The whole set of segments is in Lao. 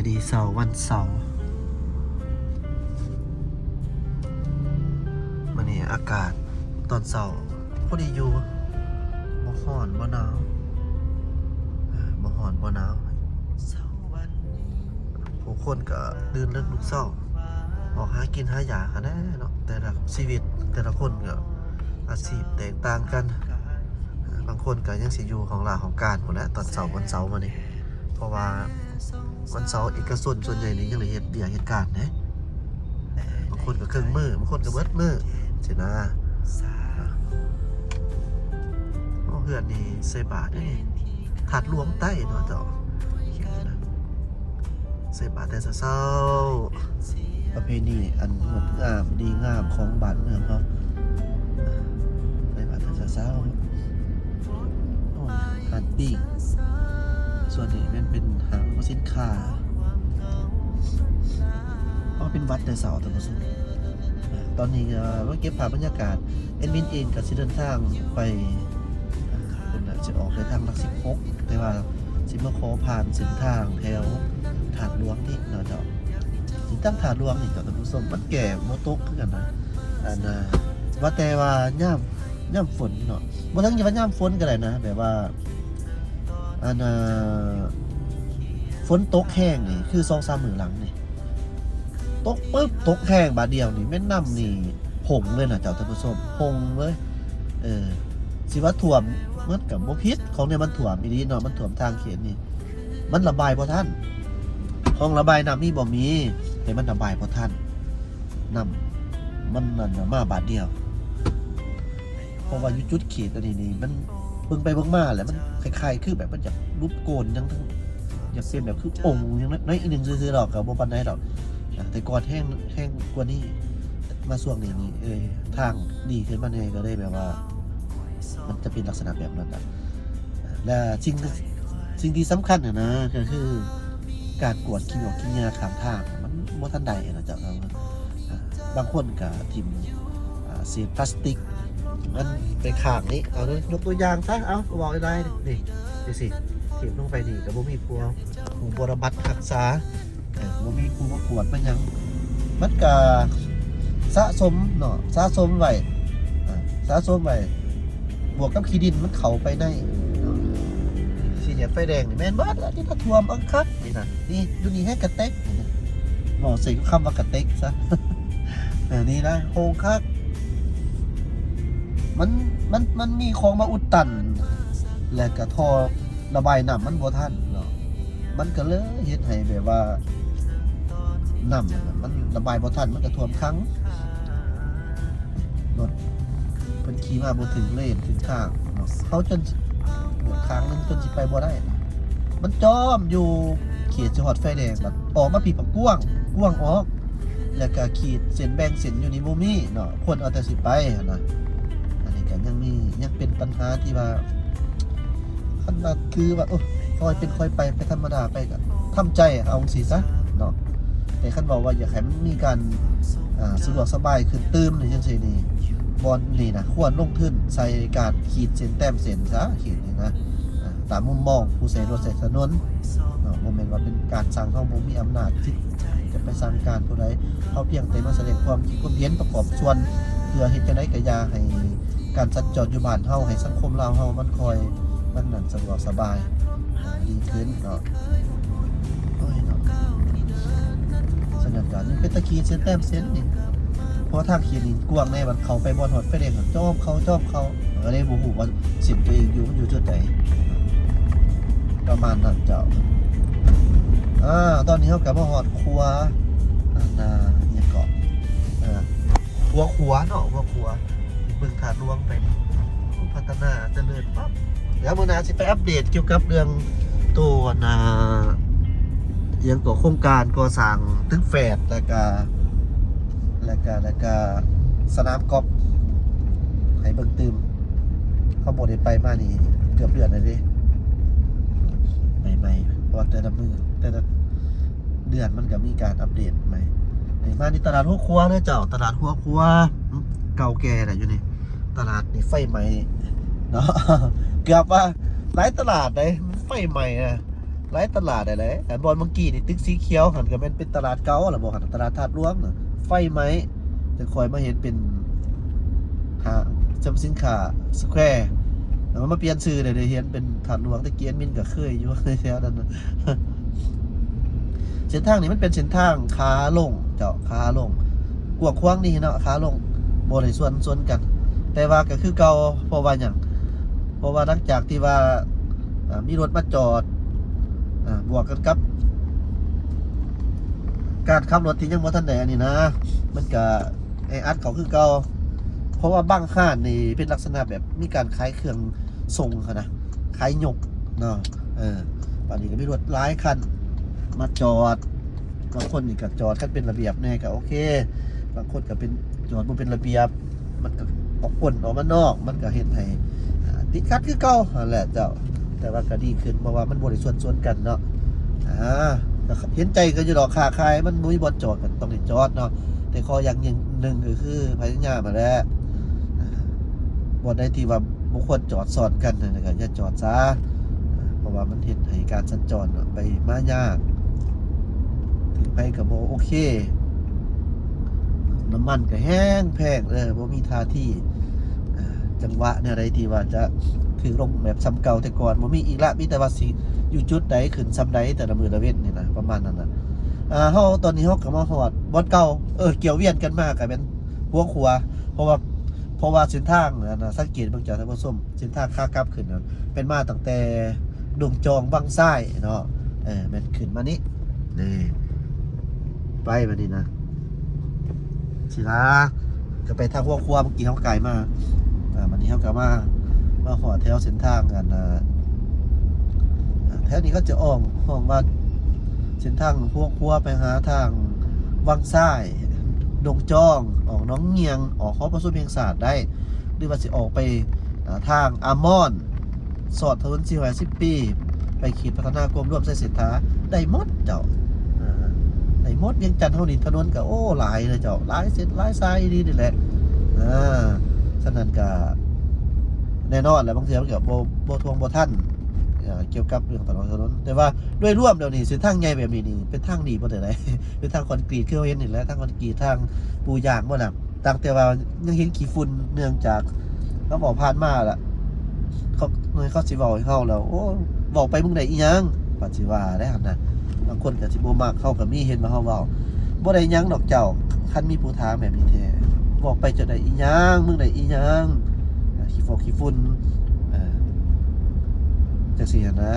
ດີເຊົ້າວັນເສົາ ມື້ນີ້ອາກາດຕອນເຊົ້າພໍດີຢູ່ ບໍ່ຮ້ອນບໍ່ໜາວ ເອີ ບໍ່ຮ້ອນບໍ່ໜາວ. ຜູ້ຄົນກໍຕື່ນເລິກລຸກເຊົ້າ ອອກຫາກິນຫາຢາກຫັ້ນແຫຼະເນາະ ແຕ່ລະຊີວິດແຕ່ລະຄົນກໍອາຊີບແຕກຕ່າງກັນ ບາງຄົນກໍຍັງຊິຢູ່ຫ້ອງລາຫ້ອງການພຸ້ນແຫຼະ ຕອນເຊົ້າວັນເສົາມື້ນີ້ ເພາະວ່າວັນເສົາເອກະຊົນສ່ວນໃຫຍ່ນີ້ຍັງໄດ້ເຮັດວຽກເຮັດການເດ້ ບາງຄົນກໍເຄິ່ງມື້ ບາງຄົນກໍເບິດມື້ຊີ້ນະ. ໂອ້ ເຮືອນນີ້ໃສ່ບາດເດ້ ທາດຫຼວງໃຕ້ເນາະເຈົ້າ ໃສ່ບາດແຕ່ເຊົ້າໆ ປະເພນີອັນງົດງາມດີງາມຂອງບ້ານເມືອງເຮົາ ໃສ່ບາດແຕ່ເຊົ້າໆ. ໂອ້ ຮ້ານປີ້ງ ສ່ວນນີ້ແມ່ນເປັນຫ້າງສຳພະສິນຄ້າ ເພາະເປັນວັດແຕ່ເຊົ້າ ທ່ານຜູ້ຊົມ. ຕອນນີ້ກໍມາເກັບພາບບັນຍາກາດ ແອດມິນເອງກໍຊິເດີນທາງໄປ ພຸ້ນນະ ຊິອອກໄປທາງຫຼັກສິບຫົກ ແຕ່ວ່າຊິມາຂໍຜ່ານເສັ້ນທາງແຖວທາດຫຼວງນີ້ເນາະເຈົ້າ. ຊິຕັ້ງທາດຫຼວງນີ້ເຈົ້າ ທ່ານຜູ້ຊົມ ມັນແກ້ບໍ່ຕົກຄືກັນນະ ອັນນະ ວ່າແຕ່ວ່າຍາມ ຍາມຝົນເນາະ ບໍ່ເຖິງຈະວ່າຍາມຝົນກໍໄດ້ນະ ແບບວ່າ ອັນນະ ຝົນຕົກແຮງນີ້ ຄືສອງສາມມື້ຫຼັງນີ້ ຕົກປຶບ ຕົກແຮງບາດດຽວນີ້ ແມ່ນນ້ຳນີ້ຫົ່ງເລີຍນະເຈົ້າ ທ່ານຜູ້ຊົມ ຫົ່ງເລີຍ. ເອີ ຊິວ່າຖ້ວມ ມັນກໍບໍ່ຜິດ ຂອງນີ້ມັນຖ້ວມອີ່ຫຼີເນາະ ມັນຖ້ວມທາງເຂດນີ້ ມັນລະບາຍບໍ່ທັນ ຮ່ອງລະບາຍນ້ຳມີບໍ່ ມີ ແຕ່ມັນລະບາຍບໍ່ທັນ ນ້ຳມັນນັ້ນນະມາບາດດຽວ. ເພາະວ່າຢູ່ຈຸດເຂດອັນນີ້ນີ້ ມັນເບິ່ງໄປເບິ່ງມາແລ້ວ ມັນຄ້າຍໆຄືແບບມັນຢາກຫຼຸບໂກນຫຍັງ ຢາກເປັນແບບຄືອົງຫຍັງໜ້ອຍໜຶ່ງຊື່ໆດອກ ກໍບໍ່ປານໃດດອກ ແຕ່ກ່ອນແຮງ ແຮງກວ່ານີ້ ມາຊ່ວງນີ້ນີ້ ເອີ ທາງດີຂຶ້ນມາແດ່ ກໍເລີຍແບບວ່າ ມັນຈະເປັນລັກສະນະແບບນັ້ນນະ. ແລະ ສິ່ງ ສິ່ງທີ່ສຳຄັນຫັ້ນນະ ກໍຄືການກວາດຂີ້ນົກຂີ້ເຫຍື້ອຂ້າງທາງ ມັນບໍ່ທັນໄດ້ນະເຈົ້າ. ບາງຄົນກໍຖິ້ມ ອ່າ ເສດພລາສຕິກ ມັນໄປຂ້າງນີ້ ເອົາ ຍົກຕົວຢ່າງຊະ ເອົາ ເວົ້າຫຼາຍໆ ນີ້ ຈັ່ງຊີ້ ຖິ້ມລົງໄປນີ້ ກໍບໍ່ມີຜູ້ ຜູ້ບໍ່ລະບັດຮັກສາ ເອີ ບໍ່ມີຜູ້ມາກວດມາຫຍັງ ມັນກະສະສົມເນາະ ສະສົມໄວ້ ເອີ ສະສົມໄວ້ ບວກກັບຂີ້ດິນມັນເຂົ້າໄປໃນ ສີ່ແຍກໄຟແດງນີ້ແມ່ນເບິດລະ ທີ່ຖ້າຖ້ວມອັງຄັກນີ້ນະ ນີ້ ຢູ່ນີ້ແຮງກະເຕັກນີ້ນະ ເວົ້າໃສ່ຄຳວ່າກະເຕັກຊະ ເອີ ນີ້ນະ ໂຮງຄັກ ມັນ ມັນ ມັນມີຂອງມາອຸດຕັນ ແລະກະທໍ່ ລະບາຍນ້ຳມັນບໍ່ທັນເນາະ ມັນກໍເລີຍເຮັດໃຫ້ແບບວ່ານ້ຳມັນລະບາຍບໍ່ທັນ ມັນກໍຖ້ວມຂັງ ລົດເພິ່ນຂີ່ມາບໍ່ຖືກເລນຖືກທາງເນາະ ເຂົາຈົນຂ້າງໜຶ່ງຈົນຊິໄປບໍ່ໄດ້ ມັນຈອມຢູ່ເຂດຊິຮອດໄຟແດງ ບັດອອກມາພີ້ກໍກວ້າງ ກວ້າງອອກ ແລ້ວກໍຂີດເສັ້ນແບ່ງເສັ້ນຢູ່ນີ້ບໍ່ມີເນາະ ຄົນເອົາແຕ່ຊິໄປຫັ້ນນະ. ອັນນີ້ກໍຍັງມີ ຍັງເປັນບັນຫາທີ່ວ່າ ຄັນວ່າຄືວ່າ ໂອ້ ຄ່ອຍເປັນຄ່ອຍໄປ ໄປທຳມະດາໄປ ກໍທຳໃຈ ເອົາຈັ່ງຊີ້ຊະເນາະ. ແຕ່ຄັນເວົ້າວ່າຢາກໃຫ້ມັນມີການ ອ່າ ສະດວກສະບາຍຂຶ້ນຕື່ມນີ້ ຈັ່ງຊີ້ນີ້ ບ່ອນນີ້ນະ ຄວນລົງທຶນໃສ່ການຂີດເສັ້ນແຕ້ມເສັ້ນຊະ ເຂດນີ້ນະ ອ່າ ຕາມມຸມມອງຜູ້ໃຊ້ລົດໃຊ້ຖະໜົນເນາະ ບໍ່ແມ່ນວ່າເປັນການສັ່ງ ເຮົາບໍ່ມີອຳນາດສິດຈະໄປສັ່ງການຜູ້ໃດ ເຮົາພຽງແຕ່ມາສະແດງຄວາມຄິດຄວາມເຫັນປະກອບສ່ວນ ເພື່ອເຮັດຈັ່ງໃດກໍຢ່າໃຫ້ການສັນຈອນຢູ່ບ້ານເຮົາ ໃຫ້ສັງຄົມລາວເຮົາມັນຄ່ອຍ ມັນນັ້ນສະດວກສະບາຍ ອ່າ ດີຂຶ້ນເນາະ. ໂອ້ຍເນາະ ສະນັ້ນກະຍັງເປັນຕາຂີດເສັ້ນແຕ້ມເສັ້ນນີ້ ເພາະທາງເຂດນີ້ກວ້າງແດ່ ບັດເຂົ້າໄປບໍ່ຮອດໄຟແດງ ຈອມເຂົ້າ ຈອມເຂົ້າ ກໍເລີຍບໍ່ຮູ້ວ່າເສັ້ນຕົວເອງຢູ່ ມັນຢູ່ຈຸດໃດ ປະມານນັ້ນເຈົ້າ. ອ່າ ຕອນນີ້ເຮົາກໍມາຮອດຂົວ ອັນນ່າ ຫຍັງເກາະ ເອີ ຫົວຂົວເນາະ ຫົວຂົວ ເບິ່ງທາດຫຼວງໄປນີ້ ໂອ້ ພັດທະນາຈະເລີນປັບ. ດຽວມື້ໜ້າຊິໄປອັບເດດກ່ຽວກັບເລື່ອງໂຕ ອັນນ່າ ຫຍັງເກາະ ໂຄງການກໍ່ສ້າງຕຶກແຝດ ແລ້ວກະ ແລ້ວກະ ແລ້ວກະສະໜາມກອບ ໃຫ້ເບິ່ງຕື່ມ. ເຮົາບໍ່ໄດ້ໄປມານີ້ເກືອບເດືອນແລ້ວເດ້ ໃໝ່ໆ ເພາະວ່າແຕ່ລະມື້ ແຕ່ລະ ເດືອນມັນກໍມີການອັບເດດໃໝ່. ນີ້ມານີ້ຕະຫຼາດຫົວຂົວເດີເຈົ້າ ຕະຫຼາດຫົວຂົວ ເກົ່າແກ່ແຫຼະຢູ່ນີ້ ຕະຫຼາດນີ້ໄຟໄໝ້ເນາະ ເກືອບວ່າຫຼາຍຕະຫຼາດໃດ໋ ໄຟໄໝ້ນະ ຫຼາຍຕະຫຼາດແຫຼະ. ອັນບ່ອນເມື່ອກີ້ນີ້ ຕຶກສີຂຽວຫັ້ນ ກໍແມ່ນເປັນຕະຫຼາດເກົ່າລະບໍ່ຫັ້ນ ຕະຫຼາດທາດຫຼວງນະ ໄຟໄໝ້ ຈັ່ງຄ່ອຍມາເຮັດເປັນຫ້າງສຳສິນຄ້າສະແຄວ ແລ້ວມາປ່ຽນຊື່ ໄດ້ ໄດ້ເຫັນເປັນທາດຫຼວງ. ແຕ່ກີ້ແອດມິນກໍເຄີຍຢູ່ແຖວນັ້ນນະ. ເສັ້ນທາງນີ້ມັນເປັນເສັ້ນທາງຂາລົງເຈົ້າ ຂາລົງ ກວ້າງຂວາງດີເນາະ ຂາລົງ ບໍ່ໄດ້ສວນ ສວນກັນ ແຕ່ວ່າກໍຄືເກົ່າ. ເພາະວ່າຫຍັງ? ເພາະວ່າຫຼັງຈາກທີ່ວ່າ ອ່າ ມີລົດມາຈອດ ອ່າ ບວກກັນກັບການຂັບລົດທີ່ຍັງບໍ່ທັນໄດ້ອັນນີ້ນະ ມັນກະແອອັດເຂົ້າຄືເກົ່າ. ເພາະວ່າບາງຮ້ານນີ້ເປັນລັກສະນະແບບມີການຂາຍເຄື່ອງສົ່ງຫັ້ນນະ ຂາຍຍົກເນາະ. ເອີ ບາດນີ້ກໍມີລົດຫຼາຍຄັນມາຈອດ ບາງຄົນນີ້ກໍຈອດກັນເປັນລະບຽບແດ່ກໍໂອເຄ ບາງຄົນກໍເປັນ ຈອດບໍ່ເປັນລະບຽບ ມັນກໍອອກກົ້ນອອກມານອກ ມັນກໍເຮັດໃຫ້ ອ່າ ຕິດຂັດຄືເກົ່າຫັ້ນແຫຼະເຈົ້າ. ແຕ່ວ່າກໍດີຂຶ້ນ ເພາະວ່າມັນບໍ່ໄດ້ສວນ ສວນກັນເນາະ. ອ່າ ກໍເຫັນໃຈກັນຢູ່ດອກ ຄ້າຂາຍມັນບໍ່ມີບ່ອນຈອດ ກໍຕ້ອງໄດ້ຈອດເນາະ. ແຕ່ຂໍຢ່າງໜຶ່ງກໍຄືພະຍາຍາມຫັ້ນແຫຼະ ອ່າ ບ່ອນໃດທີ່ວ່າບໍ່ຄວນຈອດຊ້ອນກັນຫັ້ນ ກໍຢ່າຈອດຊະ ເພາະວ່າມັນເຮັດໃຫ້ການສັນຈອນໄປມາຍາກ ຖືກໃຜກໍບໍ່ໂອເຄ. ນ້ຳມັນກໍແຮງແພງເດີ ບໍ່ມີທ່າທີ ອ່າ ຈັງຫວະແນວໃດທີ່ວ່າຈະຖືກລົງແບບສ່ຳເກົ່າແຕ່ກ່ອນ ບໍ່ມີອີກລະ. ມີແຕ່ວ່າຊິຢູ່ຈຸດໃດ ຂຶ້ນສ່ຳໃດ ແຕ່ລະມື້ລະເວັນນີ້ນະ ປະມານນັ້ນນະ. ອ່າ ເຮົາ ຕອນນີ້ເຮົາກໍມາຮອດບ່ອນເກົ່າ ເອີ ກຽວວຽນກັນມາກໍແມ່ນຫົວຂົວ ເພາະວ່າ ເພາະວ່າເສັ້ນທາງ ອັນນະ ສັງເກດເບິ່ງເຈົ້າທ່ານຜູ້ຊົມ ເສັ້ນທາງຂາກັບຂຶ້ນນັ້ນ ແມ່ນມາຕັ້ງແຕ່ດົງຈອງວັງຊາຍເນາະ ເອີ ແມ່ນຂຶ້ນມານີ້ ນີ້ ໄປບາດນີ້ນະ ຊິລາ ກໍໄປທາງຫົວຂົວ ເມື່ອກີ້ເຮົາກາຍມາ. ອ່າ ບາດນີ້ເຮົາກໍມາ ມາຮອດແຖວເສັ້ນທາງ ອັນ ອ່າ ແຖວນີ້ເຂົາຈະອ້ອງ ຮ້ອງວ່າເສັ້ນທາງຫົວຂົວໄປຫາທາງວັງຊາຍ ດົງຈອງ ອອກໜອງງຽງ ອອກຫໍປະຊຸມແຫ່ງຊາດໄດ້ ຫຼືວ່າຊິອອກໄປ ອ່າ ທາງອາມອນ ສອດຖະໜົນສີ່ຮ້ອຍຫ້າສິບປີ ໄປເຂດພັດທະນາກວມລວມໄຊເສດຖາ ໄດ້ໝົດເຈົ້າ ເອີ ໄດ້ໝົດ. ວຽງຈັນເຮົານີ້ຖະໜົນກໍ ໂອ້ ຫຼາຍເດີເຈົ້າ ຫຼາຍເສັ້ນຫຼາຍສາຍອີ່ຫຼີນີ້ແຫຼະ. ເອີ ສະນັ້ນກໍແນ່ນອນແຫຼະ ບາງເທື່ອມັນກໍບໍ່ ບໍ່ທ່ວງບໍ່ທັນ ເອີ ກ່ຽວກັບເລື່ອງຖະໜົນ ຖະໜົນ ແຕ່ວ່າໂດຍລວມແລ້ວນີ້ ເສັ້ນທາງໃຫຍ່ແບບນີ້ນີ້ ເປັນທາງດີໝົດເລີຍ ເປັນທາງຄອນກຣີດ ຄືເຮົາເຫັນນີ້ແຫຼະ ທາງຄອນກຣີດ ທາງປູຢາງໝົດນະ. ຕ່າງແຕ່ວ່າຍັງເຫັນຂີ້ຝຸ່ນ ເນື່ອງຈາກເຮົາເວົ້າຜ່ານມາລະ ເຂົາ ເຂົາຊິເວົ້າໃຫ້ເຮົາແລ້ວ ໂອ້ ເວົ້າໄປມຶງໄດ້ອີ່ຫຍັງ ປາດຊິວ່າໄດ້ຫັ້ນນະ. ບາງຄົນກໍຊິບໍ່ມັກ ເຮົາກໍມີເຫັນວ່າເຮົາເວົ້າບໍ່ໄດ້ຫຍັງດອກເຈົ້າ ຄັນມີຜູ້ຖາມແບບນີ້ແທ້ ເວົ້າໄປເຈົ້າໄດ້ອີ່ຫຍັງ ມຶງໄດ້ອີ່ຫຍັງ ຂີ້ຟອກຂີ້ຝຸ່ນ ເອີ ຈັ່ງຊີ້ຫັ້ນນະ.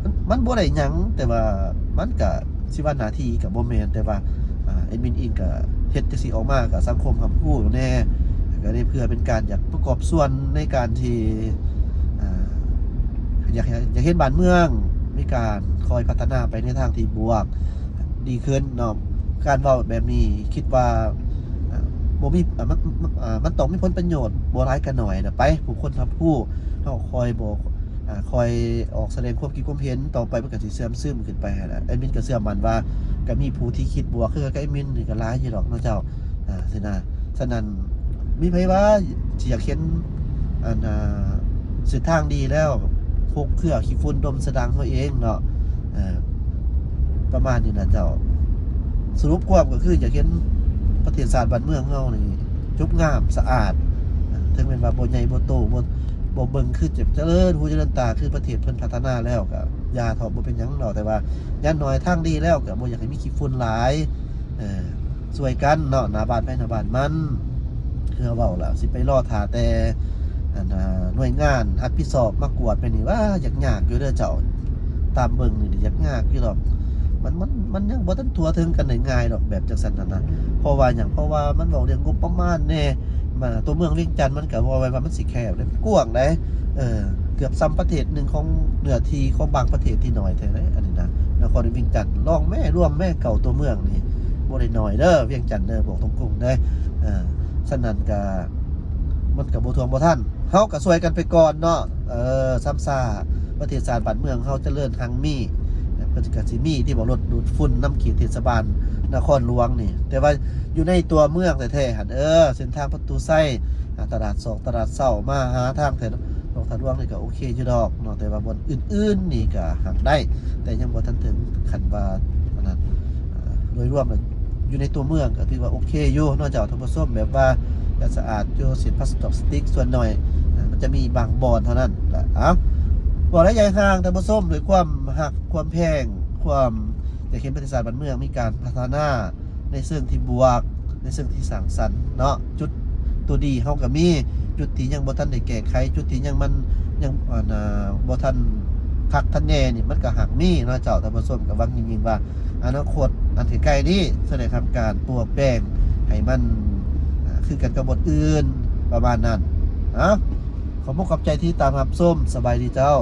ມັນ ມັນບໍ່ໄດ້ຫຍັງ ແຕ່ວ່າມັນກະ ຊິວ່າໜ້າທີ່ກໍບໍ່ແມ່ນ ແຕ່ວ່າ ອ່າ ແອດມິນເອງກໍເຮັດຈັ່ງຊີ້ອອກມາ ກໍສັງຄົມຮັບຮູ້ແດ່ ກໍໄດ້ເພື່ອເປັນການຢາກປະກອບສ່ວນໃນການທີ່ ອ່າ ຢາກ ຢາກເຫັນບ້ານເມືອງມີການຄ່ອຍພັດທະນາໄປໃນທາງທີ່ບວກ ດີຂຶ້ນເນາະ. ການເວົ້າແບບນີ້ຄິດວ່າ ອ່າ ບໍ່ມີ ອ່າ ມັນ ມັນ ອ່າ ມັນຕ້ອງມີຜົນປະໂຫຍດ ບໍ່ຫຼາຍກໍໜ້ອຍລະໄປ ຜູ້ຄົນຮັບຮູ້ ເຮົາຄ່ອຍບອກ ອ່າ ຄ່ອຍອອກສະແດງຄວາມຄິດຄວາມເຫັນ ຕໍ່ໄປມັນກໍຊິເຊື່ອມຊຶມຂຶ້ນໄປຫັ້ນແຫຼະ. ແອດມິນກໍເຊື່ອໝັ້ນວ່າ ກໍມີຜູ້ທີ່ຄິດບວກຄືກັນກັບແອດມິນນີ້ກໍຫຼາຍຢູ່ດອກເນາະເຈົ້າ. ອ່າ ຊີ້ນະ ສະນັ້ນ ມີໃຜວ່າຊິຢາກເຫັນ ອັນ ອ່າ ເສັ້ນທາງດີແລ້ວ ໂຄກເຄືອຂີ້ຝຸ່ນດົມສະດັງເຮົາເອງເນາະ ເອີ ປະມານນີ້ນະເຈົ້າ. ສະຫຼຸບຄວາມກໍຄືຢາກເຫັນປະເທດຊາດບ້ານເມືອງເຮົານີ້ຈົບງາມສະອາດ ເຖິງແມ່ນວ່າບໍ່ໃຫຍ່ບໍ່ໂຕ ບໍ່ ບໍ່ເບິ່ງຄືຈະຈະເລີນຫູຈະເລີນຕາ ຄືປະເທດເພິ່ນພັດທະນາແລ້ວ ກໍຢ່າເຖາະ ບໍ່ເປັນຫຍັງດອກ. ແຕ່ວ່າຢ່າງໜ້ອຍທາງດີແລ້ວ ກໍບໍ່ຢາກໃຫ້ມີຂີ້ຝຸ່ນຫຼາຍ ເອີ ຊ່ວຍກັນເນາະ ໜ້າບ້ານໃຜໜ້າບ້ານມັນ. ຄືເວົ້າແລ້ວ ຊິໄປລໍຖ້າແຕ່ ອັນ ໜ່ວຍງານຮັບຜິດຊອບມາກວດໄປນີ້ ວ່າ ຍາກໆຢູ່ເດີເຈົ້າ. ຕາມເບິ່ງນີ້ ຍາກໆຢູ່ດອກ. ມັນ ມັນ ມັນຍັງບໍ່ທັນທົ່ວເຖິງກັນໄດ້ງ່າຍດອກ ແບບຈັ່ງຊັ້ນຫັ້ນນະ. ເພາະວ່າຫຍັງ? ເພາະວ່າມັນເວົ້າເລື່ອງງົບປະມານແດ່. ມາ ຕົວເມືອງວຽງຈັນມັນກໍບໍ່ແມ່ນວ່າມັນຊິແຄບເດ້ ມັນກວ້າງເດ້. ເອີ ເກືອບສ່ຳປະເທດໜຶ່ງຂອງເນື້ອທີ່ຂອງບາງປະເທດທີ່ໜ້ອຍແທ້ເດ້ ອັນນີ້ນະ. ນະຄອນວຽງຈັນ ລອງແມ້ ລວມແມ້ເກົ້າຕົວເມືອງນີ້ ບໍ່ໄດ້ໜ້ອຍເດີ ວຽງຈັນເດີ ບອກຕົງໆເດີ. ເອີ ສະນັ້ນກໍ ມັນກໍບໍ່ຖ້ວງບໍ່ທັນ ເຮົາກໍຊ່ວຍກັນໄປກ່ອນເນາະ. ເອີ ຊ້ຳຊາ ປະເທດຊາດບ້ານເມືອງເຮົາຈະເລີນຮັ່ງມີ ເພິ່ນກໍຊິມີທີ່ວ່າລົດດູດຝຸ່ນນຳເຂດເທດສະບານນະຄອນຫຼວງນີ້ ແຕ່ວ່າຢູ່ໃນຕົວເມືອງແທ້ໆຫັ້ນ ເອີ ເສັ້ນທາງປະຕູໄຊ ອາ ຕະຫຼາດຊອກຕະຫຼາດເຊົ້າ ມາຫາທາງແຖວໜອງ ສະດວກນີ້ກໍໂອເຄຢູ່ດອກເນາະ ແຕ່ວ່າບ່ອນອື່ນໆນີ້ກໍຫາກໄດ້ ແຕ່ຍັງບໍ່ທັນເຖິງຂັ້ນວ່າອັນນັ້ນ ໂດຍລວມແລ້ວຢູ່ໃນຕົວເມືອງກໍຖືວ່າໂອເຄຢູ່ເນາະເຈົ້າທ່ານຜູ້ຊົມ ແບບວ່າກໍສະອາດຢູ່ ເຊັ່ນພາສຕິກ ພາສຕິກສ່ວນໜ້ອຍ ມັນຈະມີບາງບ່ອນເທົ່ານັ້ນລະ ເອົ້າ ເວົ້າໄລຍະຫ່າງທ່ານຜູ້ຊົມ ດ້ວຍຄວາມຮັກຄວາມແພງ ຄວາມຢາກເຫັນປະເທດຊາດບ້ານເມືອງມີການພັດທະນາ ໃນເຊີງທີ່ບວກ ໃນເຊີງທີ່ສ້າງສັນເນາະ ຈຸດຕົວດີເຮົາກໍມີ ຈຸດທີ່ຍັງບໍ່ທັນໄດ້ແກ້ໄຂ ຈຸດທີ່ຍັງມັນຍັງອັນນາບໍ່ທັນຄັກທັນແນ່ນີ້ ມັນກໍຫາກມີເນາະເຈົ້າທ່ານຜູ້ຊົມ ກໍຫວັງຍິ່ງໆວ່າອະນາຄົດອັນໃກ້ໆນີ້ຈະໄດ້ຮັບການປົວແປງໃຫ້ມັນ ອາ ຄືກັນກັບບ່ອນອື່ນ ປະມານນັ້ນ ເອົ້າ ຂອບມຸກຂອບໃຈທີ່ຕິດຕາມຮັບຊົມ ສະບາຍດີເຈົ້າ.